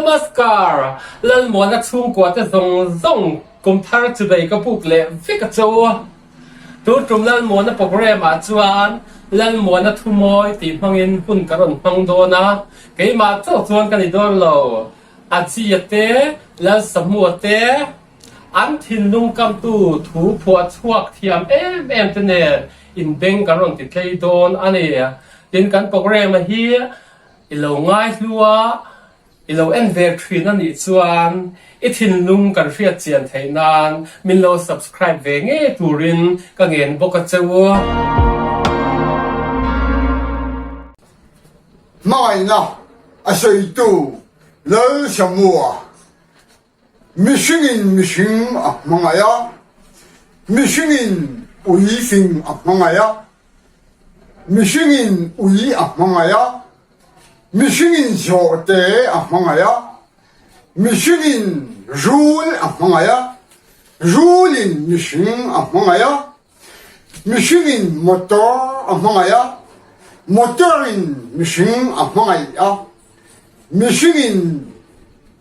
Namaskar! Lalmuana chhungkua te zawng zawng kum thar chubei ka buk leh vek a cho. Tun tum Lalmuana programme ah chuan Lalmuana thumawi tih hmangin hun ka rawn hmang dawn a, keimah chauh chuan ka ni dawn lo. Achia te, Lalsahmua te, an thinlung kamtu thu phuah chhuak thiam em em te nen inbeng kan rawn ti tlei dawn a ni. Tin, kan programme hi I lo ngaihlu a, i lo en ve thin a nih chuan i thinlung kan hriat chian theih nan min lo subscribe ve ngei turin ka ngen bawk a che u. Hmangaihna a sawitu Lalsamua, Mihringin mihring a hmangaih a, mihringin ui fing a hmangaih a, Mihringin ui a hmangaih a, mihringin zawhte a hmangaih a, mihringin rul a hmangaih a, rulin mihring a hmangaih a, mihringin motor a hmangaih a, motorin mihring a hmangaih a. Mihringin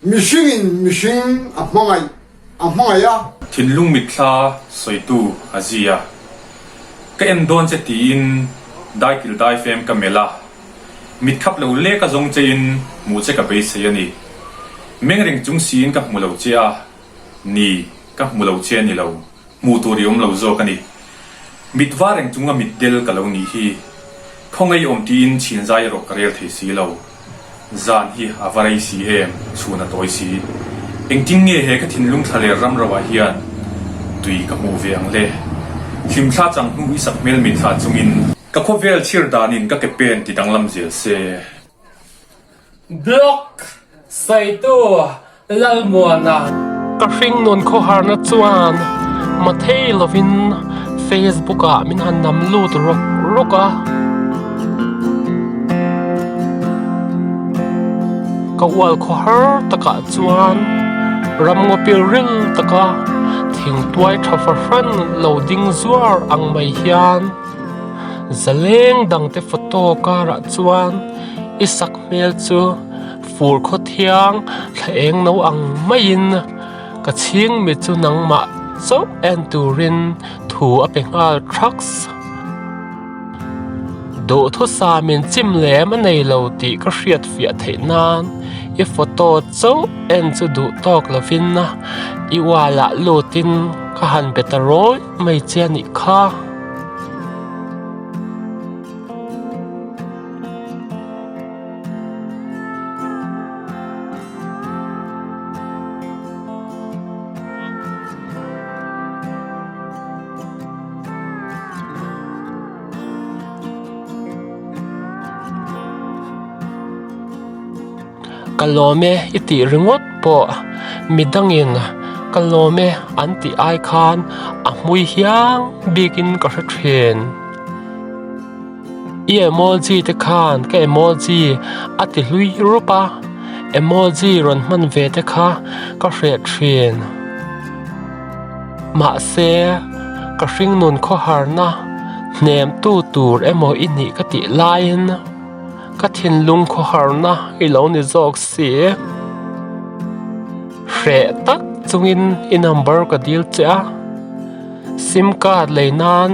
mihringin mihring a hmangaih a hmangaih a. Thinlung mitthla sawitu a zi a, Ka en dawn che tiin daikil daifem ka melh a, mitkhap lo lek a zawng chein hmuh che ka beisei a ni. Meng reng chung siin ka hmu lo che a, ni, ka hmu lo che a ni lo. Hmuh tur i awm lo zawk a ni. Mit var reng chunga mit del ka lo nih hi. Khawngaih awm tiin chhin zai erawh ka rel thei si lo. Zan hi a va rei si em, chhun a tawi si. Engtin nge he ka thinlung thla leh ram roah hian tui ka hmuh ve ang le? Hlimthla chang hnu i sak hmel mitthla chungin. Ka khawvel chhir danin ka ke pen ti danglam zel se. Block sawitu Lalmuana. Ka hringnun khawharna chuan mathei lovin Facebook ah min han nam lut rawk rawk a. Ka ual khawhar takah chuan ramngawpil ril taka thingtuai tha fahran lo ding zuar ang mai hian zaleng dangte photo karah chuan I sak hmel chu fur khaw thiang thla eng no ang maiin ka chhing mi chu nangmah chauh en turin thu a pe nghal thaks. Duhthusam min chim lem a nei lo tih ka hriat fiah theih nan i photo chauh en chu duh tawk lovin i wall ah lutin ka han be ta rawi mai che a nih kha. Ka lawm e i tih ringawt pawh midangin ka lawm e an tih ai khan a hmui hiang bikin ka hre thin. I emoji te khan ka emoji a ti hlui rup a, emoji rawn hman ve te kha ka hreh thin. Mahse, ka hringnun khawharna hnem tu tur emaw i nih ka tih laiin ka thinlung khawharna i lo ni zawk si. Hreh tak chungin i number ka dil che a. Sim card lei nan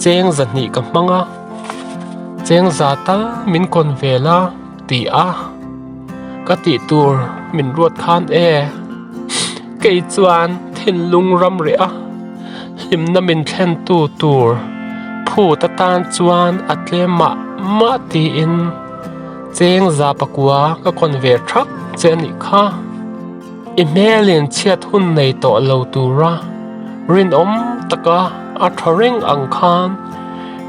cheng zahnih ka hmang a, cheng za tal min kawn vel a ti a, ka tih tur min ruat khan e. Kei chuan thinlung ram reh a, hlimna min thlen tu tur phut atan chuan a tlem mah mah tiin cheng za pakua ka kawn ve thak che a nih kha. I hmelin chhiat hun nei tawh lo tura rinawm taka a tha reng ang khan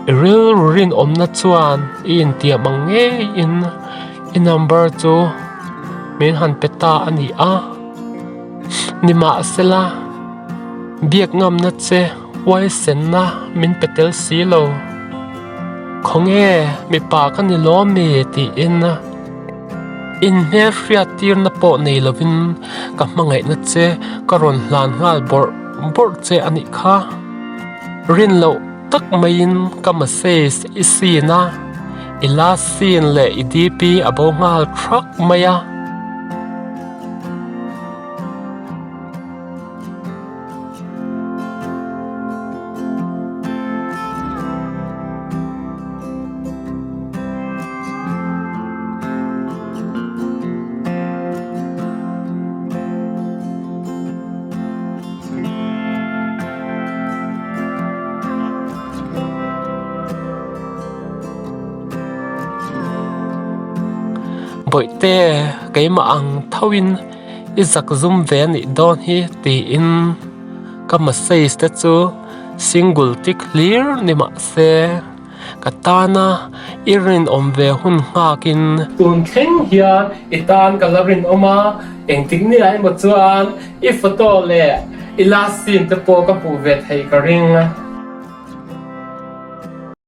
i rilru rinawmna chuan i intiam ang ngeiin i number chu min han pe ta a ni a. Nimahsela, biak ngamna che huaisenna min pe tel si lo. Khawnge mipa ka ni lawm mi tiin. Inhmel hriat tirna pawh nei lovin ka hmangaihna che ka rawn hlan nghal bawrh bawrh che a nih kha. Rin loh tak maiin ka message i sin a, i last seen leh i DP a bo nghal thak mai a. Bawihte, keimah ang thoin i zak zum ve a nih dawn hi tiin ka message te chu single tik hlir ni mah se ka tana i rinawm ve hun nghakin tun thleng hian i tan ka la rinawm a, engtik ni ah emaw chuan i photo leh i last scene te pawh ka hmuh ve theih ka ring.